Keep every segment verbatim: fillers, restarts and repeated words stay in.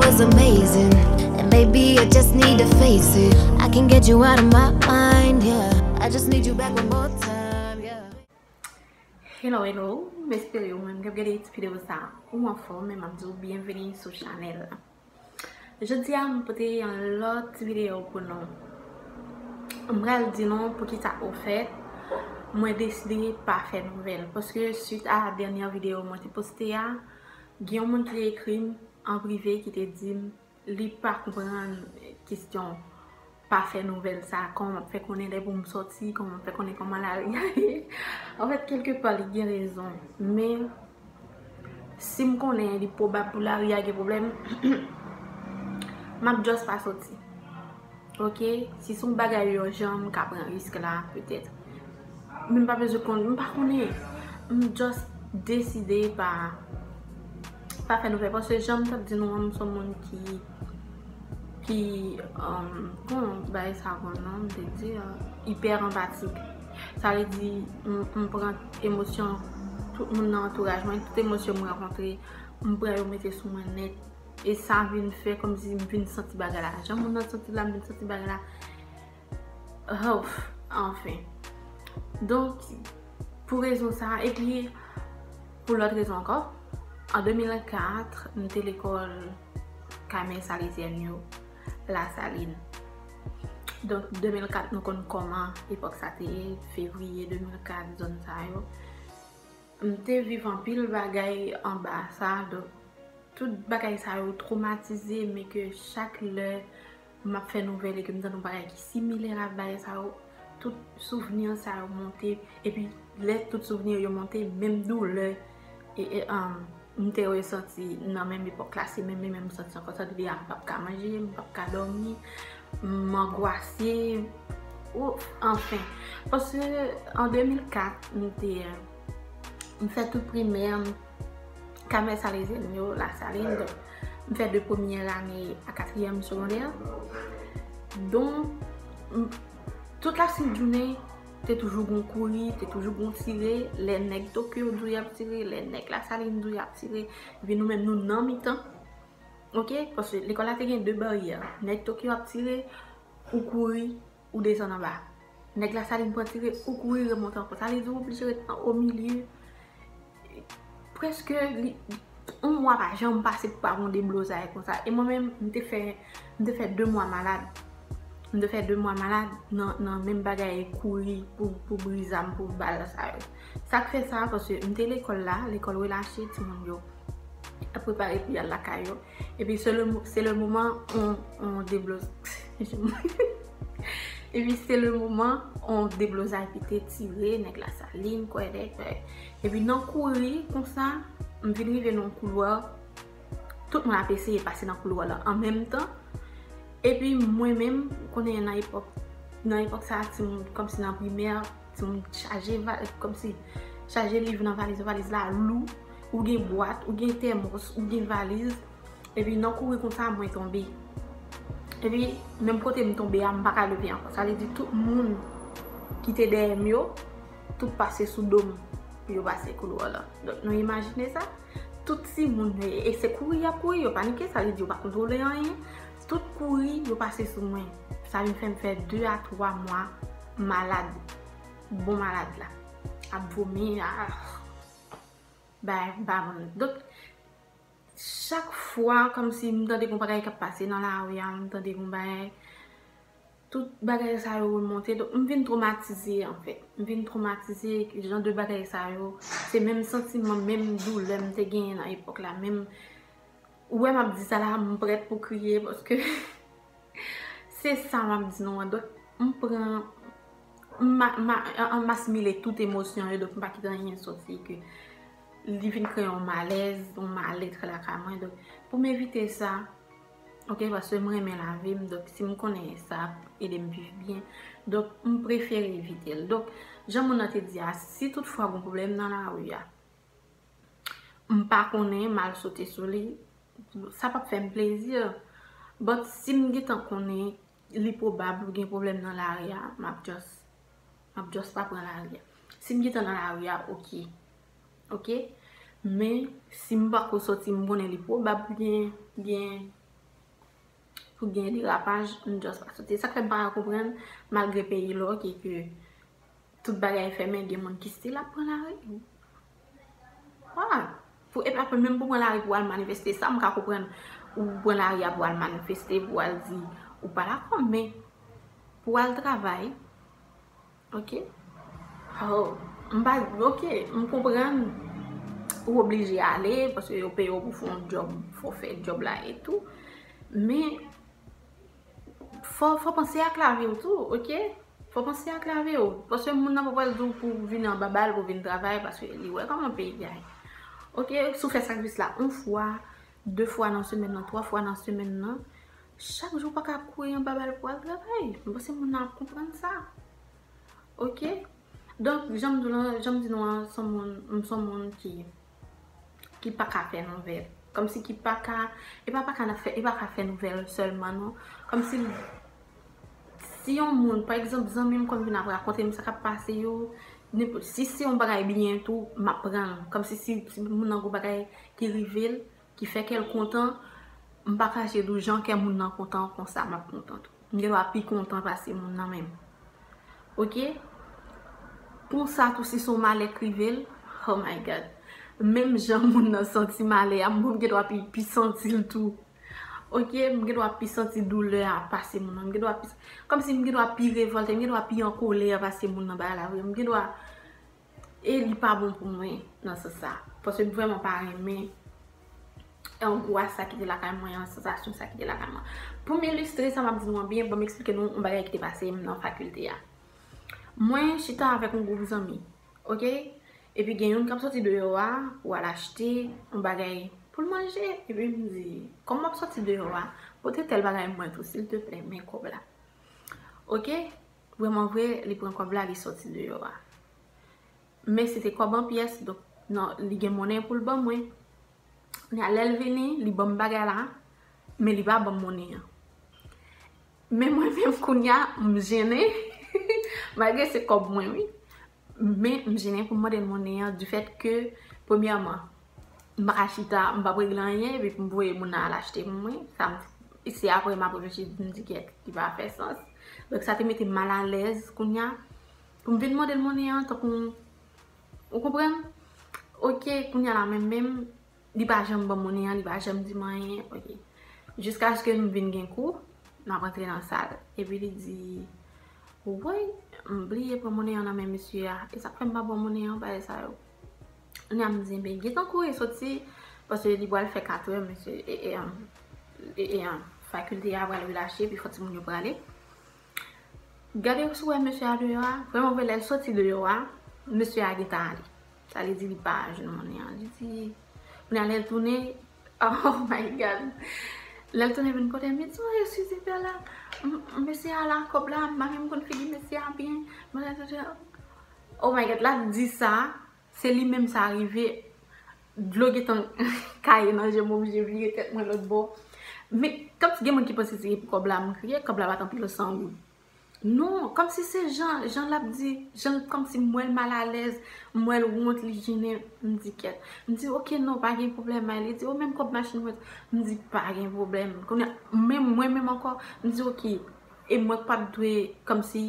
It's amazing, and maybe I just need to face it. I can get you out of my mind, yeah. I just need you back one more time, yeah. Hello, hello, m espere ou menm k ap gade ti videyo sa ou anfòm, e m ap di w byenveni sou chanèl la. Jodi a, m pote yon lòt ti videyo pou nou. M pral di nou poukisa ofèt mwen deside pa fè nouvèl. Paske swit a dènye videyo mwen te poste a, gen yon moun ki te ekri m an prive ki te di m li pa konprann kesyon pa fè nouvèl sa, kòman m ap fè konnen lè pou m sòti, kòman m ap fè konnen kòman lari a ye. Anfèt, kèlkepa, li gen rezon. Men, si m konnen li pwobab pou lari a gen pwoblèm, m ap just pa sòti. Ok? Si se yon bagay ijans, m ka pran risk la, petèt. Men m pa bezwen konn, m pa konnen. M just deside pa, pa fè nouvèl. Paske jan m t ap di nou an, m se yon moun ki, ki, um, bon, bagay sa konn non, m te di, uh, ipè anpatik. Sa vle di, m, m pran emosyon tout moun nan antouraj mwen, tout emosyon m rankontre, m pran yo mete sou mwen nèt. E sa vin fè kòmsi m vin santi bagay la. Jan moun nan santi la, m vin santi bagay la. Ouf, anfen. Donk, pou rezon sa, epi pou lòt rezon ankò, an de mil kat, m te lekòl Kamè Salezyèn yo, Lasalin. Donk, de mil kat, nou konn kòman epòk sa te ye, fevriye de mil kat, zòn sa yo. M te viv anpil bagay anba sa, donk, tout bagay sa yo twomatize m, e ke chak lè m ap fè nouvèl e ke m tande yon bagay ki similè ak bagay sa yo, tout souvni sa yo monte. Epi lè tout souvni yo monte, menm doulè e, e, um, m te resanti nan menm epòk la, se menm li menm m santi ankò. Sa vle di a, m p ap ka manje, m p ap ka dòmi, m angwase, ou, anfen. Paske an de mil kat, m te, m fè tout primè m Kamè Salezyèn yo, Lasalin. Donk, m fè de premyè ane a katriyèm segondè. Donk, m, tout la senk jounen, te toujou gon kouri, te toujou gon tire. Lè nèg Tokyo di w y ap tire, lè nèg Lasalin di w y ap tire, epi nou menm nou nan mitan. Ok? Paske lekòl la te gen de baryè. Nèg Tokyo ap tire, ou kouri, ou desann anba. Nèg Lasalin pran tire, ou kouri remonte ankò. Sa vle di ou oblije ret nan omilye. Prèske li, yon mwa pa janm pase pou pa gon deblozay konsa. E mwen menm, m te fè, m te fè de mwa malad. M te fè de mwa malad nan, nan menm bagay kouri pou, pou bri zam, pou bal sa yo. Sa k fè sa, paske m te lekòl la, lekòl relache, timoun yo ap prepare pou y al lakay yo. Epi se le, se le moman on, on debloz. Epi se le moman on deblozay ki te tire, nèg Lasalin, kwè, nèg, kwè. Epi nan kouri, konsa, m vin rive nan yon koulwa, tout moun ap eseye pase nan koulwa la an menm tan. Epi mwen menm, ou konnen nan epòk, nan epòk sa, timoun, kòmsi nan primè, timoun chaje va-, kòmsi chaje liv nan valiz, valiz la lou, ou gen bwat, ou gen tèmòs, ou gen valiz, epi nan kouri konsa, mwen tonbe. Epi, menm kote m tonbe a, m pa ka leve ankò. Sa vle di tout moun ki te dèyè m yo, tout pase sou do m pou yo pase koulwa la. Donk, nou imajine sa? Tout timoun, e, e se kouri y ap kouri, yo panike, sa vle di yo pa kontwole anyen. Tout kouri, yo pase sou mwen. Sa vin fè m fè de a twa mwa malad. Bon malad la. Ap vomi, a, bay, m pa konn. Donk, chak fwa, kòmsi m tande gon bagay k ap pase nan lari a, m tande gon bagay, tout bagay sa yo remonte. Donk, m vin twomatize, anfèt. M vin twomatize, jan de bagay sa yo. Se menm santiman, menm doulè m te genyen nan epòk la. Menm, ou wè m ap di sa la, m prèt pou kriye, paske se sa m ap di nou an. Donk, m pran, m ma-, ma-, m asimile tout emosyon yo, donk m pa kite anyen soti ke li vin kreye yon malèz, yon malèt lakay mwen. Donk, pou m evite sa, ok, paske m renmen lavi m, donk si m konnen sa ap ede m viv byen, donk m prefere evite l. Donk, jan moun nan te di a, si toutfwa gon pwoblèm nan lari a, m pa konnen, m al sote sou li, sa p ap fè m plezi. But si m gentan konnen li pwobab gen pwoblèm nan lari a, m ap just, m ap just pa pran lari a. Si m gentan nan lari a, ok. Ok? Men, si m pako soti, m konnen li pwobab gen, gen, pou gen derapaj, m just pa soti. Sa k fè m pa ka konprann, malgre peyi lòk e ke tout bagay fèmen, gen moun ki still ap pran lari. Wa! Pou, epi apre, menm pou pran lari pou al manifeste, sa m ka konprann, ou pran lari a pou al manifeste, pou al di ou pa dakò, men pou al travay, ok? Oh, m pa, ok, m konprann ou oblije ale, paske yo peye w pou fè yon djòb, fò w fè djòb la e tou. Men, fò, fò panse ak lavi w tou, ok? Fò panse ak lavi w. Paske moun nan pa pral di w pou w vin anba bal, pou w vin travay, paske li wè kòman peyi a ye. Ok, si w fè sakrifis la yon fwa, de fwa nan semèn nan, twa fwa nan semèn nan, chak jou w pa ka kouri anba bal pou w al travay. M panse moun nan ap konprann sa. Ok? Donk, jan m di w lan, jan m di nou an, se yon moun, m se yon moun ki ki pa ka fè nouvèl. Kòmsi ki pa ka, e pa pa ka fè, e pa ka fè nouvèl sèlman, non. Kòmsi si yon moun, pa egzanp, zanmi m konn vin ap rakonte m sa k ap pase yo, nenpòt, si se yon bagay byen tou, m ap pran l. Kòmsi si, si moun nan gon bagay ki rive l, ki fè kè l kontan, m pa kache di w jan kè moun nan kontan konsa, m ap kontan tou. M gen dwa pi kontan pase moun nan menm. Ok? Konsa tou, si se yon malè k rive l, oh my God. Menm jan moun nan santi malè a, m gen dwa pi, pi santi l tou. Ok? M gen dwa pi santi doulè a pase moun nan. M gen dwa pi, kòmsi m gen dwa pi revòlte, m gen dwa pi an kolè pase moun nan bagay la vre. M gen dwa, e li pa bon pou mwen nan sans sa. Paske m vrèman pa renmen angwas sa ki te lakay mwen an, sansasyon sa ki te lakay mwen. Pou m ilistre sa m ap di nou an byen, ban m eksplike nou yon bagay ki te pase m nan fakilte a. Mwen chita avèk yon gwoup zanmi, ok? Epi gen youn k ap soti deyò a pou al achte yon bagay pou l manje. Epi m di, kòm m ap soti deyò a, pote tèl bagay mwen tou, silteplè, men kòb la. Ok? Vrèman vre, li pran kòb la, li soti deyò a. Men se te kòb an pyès, donk, non, li gen monnen pou l ban mwen. Kounye a, lè l vini, li ban m bagay la, men li pa ban m monnen an. Men mwen menm, kounye a, m jennen, malgre se kòb mwen, wi. Men m jennen pou m mande l monnen an, difèt ke, premyèman, m pa ka chita, m p ap regle anyen, epi pou m voye moun nan al achte pou mwen. Sa m, se apre m ap reflechi, m di, kèt, li pa fè sans. Donk, sa te mete m malalèz, kounye a, pou m vin mande l monnen an, tankou, ou konprann? Ok, kounye a la, menm, menm, li pa janm ban m monnen an, li pa janm di m anyen, ok. Jiskaske m vin gen kou, m ap rantre nan sal. Epi li di, woy, m bliye pran monnen an nan men mesye a. E sa k fè m pa ban w monnen an, bagay sa yo. Kounye a m di, enben, gentan kouri soti, paske li pral fè katrè, mesye, e, e, e, e, fakilte a pral relache, epi fò timoun yo prale. Gade si w wè mesye a deyò a, vrèman vre, lè l soti deyò a, mesye a gentan ale. Sa vle di li pa jwenn monnen an. Li di, kounye a lè l tounen, oh my God. Lè l tounen vin kote m, li di, oh, eskize, Bella, m, mesye a la, kòb la, m pa menm konn figi mesye a byen. Oh my God, l ap di sa, se li menm sa rive, dlo gentan kaye nan je m, oblije vire tèt mwen lòt bò. Men, kòmsi gen moun ki panse se pou kòb la m kriye, kòb la pa t anpil san goud. Non, kòmsi se jan, jan l ap di, jan, kòmsi m wè l malalèz, m wè l wont, li jennen, m di kèt. M di, ok, non, pa gen pwoblèm, may. Li di, o, menm kòb machin mwen. M di, pa gen pwoblèm. Kounye a, menm, mwen menm ankò, m di, ok, e mwen k p ap dwe, kòmsi,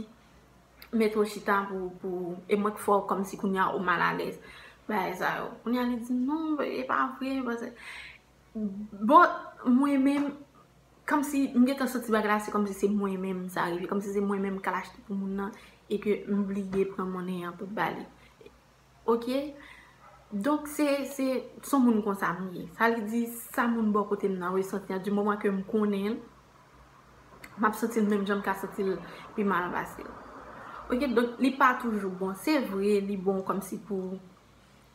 mete w chita pou, pou, e mwen k fè w kòmsi kounye a ou malalèz. Bagay sa yo. Kounye a, li di, non, e pa vre, paske, bon, mwen menm, kòmsi m gentan santi bagay la, se kòmsi se mwen menm sa rive, kòmsi se mwen menm k al achte pou moun nan, e ke m bliye pran monnen an pou ba li. Ok? Donk, se, se, se yon moun konsa m ye. Sa vle di, sa moun bò kote m nan resanti an, di moman ke m konnen l, m ap santi l menm jan m ka santi l pi mal pase l. Ok? Donk, li pa toujou bon. Se vre, li bon kòmsi pou,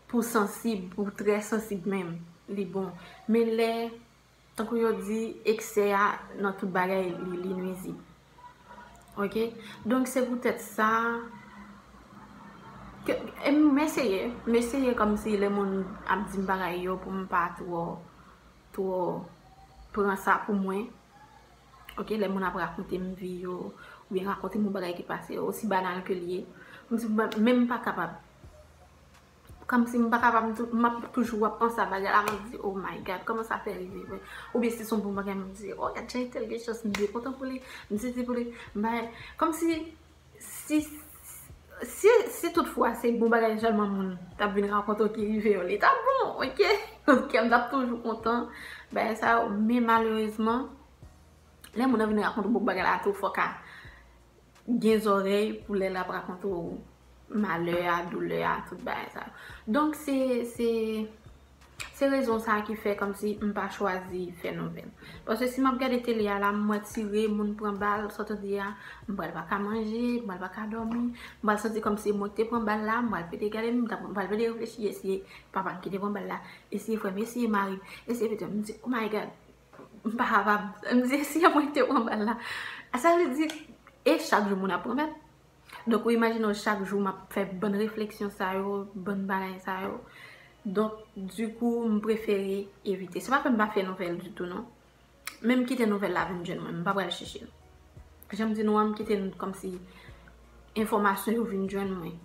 pou sansib, pou trè sansib menm, li bon. Men lè Tankou yo di, eksè a nan tout bagay, li, li nwizib. Ok? Donk, se poutèt sa, ke, e m eseye, m eseye kòmsi lè moun ap di m bagay yo, pou m pa twò, twò pran sa pou mwen. Ok? Lè moun ap rakonte m vi yo, oubyen rakonte m yon bagay ki pase yo, osi banal ke l ye, m di, mwen menm m pa kapab. Kòmsi m pa kapab, m ap toujou ap panse a bagay la, m ap di, "Oh my God, kòman sa fè rive vre?" Oubyen si se yon bon bagay, m ap di, "Oh, gad jan entèl gen chans, m byen kontan pou li, m sezi pou li, m bagay." Kòmsi, si, si, si tout fwa se bon bagay sèlman moun t ap vin rakonte w ki rive yo, li t ap bon, oke? Kè m t ap toujou kontan, bagay sa yo, men malerezman, lè moun nan vin rakonte w bon bagay la tou, fòk a gen zòrèy pou lè l ap rakonte w malè a, doulè a, tout bagay sa yo. Donk, se, se, se rezon sa a ki fè kòmsi m pa chwazi fè nouvèl. Paske si m ap gade tele a la, m wè tire, moun pran bal, sa w tande a, m pral pa ka manje, m pral pa ka dòmi, m pral santi kòmsi mwen ki te pran bal la, m pral pete gade, m ta- m pral pete reflechi, e si papa m ki te pran bal la, e si frè m, e si mari m, e si petèt, m di, "Oh my God, m pa kapab." M di, "E si mwen ki te pran bal la?" Sa vle di, e chak jou moun ap pran bal. Donk, ou imajine w chak jou m ap fè bann refleksyon sa yo, bann bagay sa yo. Donk, dikou, m prefere evite. Se pa ke m pa fè nouvèl ditou, non. Men m kite nouvèl la vin jwenn mwen, m pa pral chèche l. Jan m di nou an, m kite n kòmsi enfòmasyon yo vin jwenn mwen.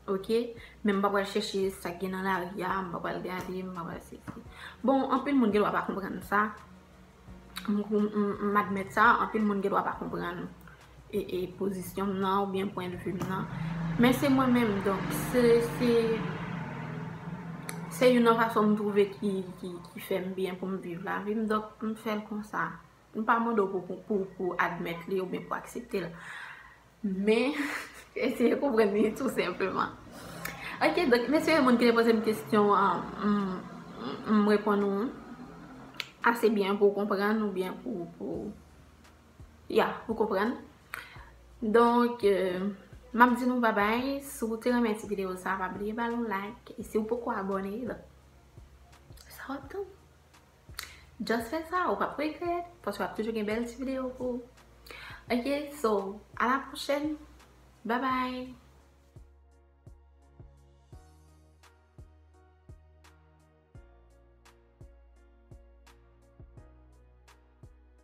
Oke? Men m pa pral chèche sa k gen nan lari a, m pa pral gade, m pa pral sezi. Bon, anpil moun gen dwa pa konprann sa. M, m, m, m admèt sa, anpil moun gen dwa pa konprann e, e pozisyon m nan oubyen pwennvi m nan. Men se mwen menm, donk, se, se, se youn nan fason m twouve ki, ki, ki fè m byen pou m viv lavi m, donk, m fè l konsa. M pa mande w pou, pou, pou, pou admèt li oubyen pou aksepte l. Men, eseye konprann li tou senpleman. Oke, donk, mèsi moun ki te poze m kesyon an, m, m, m reponn ou ase byen pou w konprann oubyen pou, pou, ya, pou w konprann. Donk, euh, m ap di nou babay. Si w te renmen ti videyo sa, pa bliye ba l yon like. E si w poko abòne, donk, sa w ap tann? Just fè sa, ou p ap regrèt, paske w ap toujou gen bèl ti videyo pou ou. Ok, so, à la prochaine. Bye bye.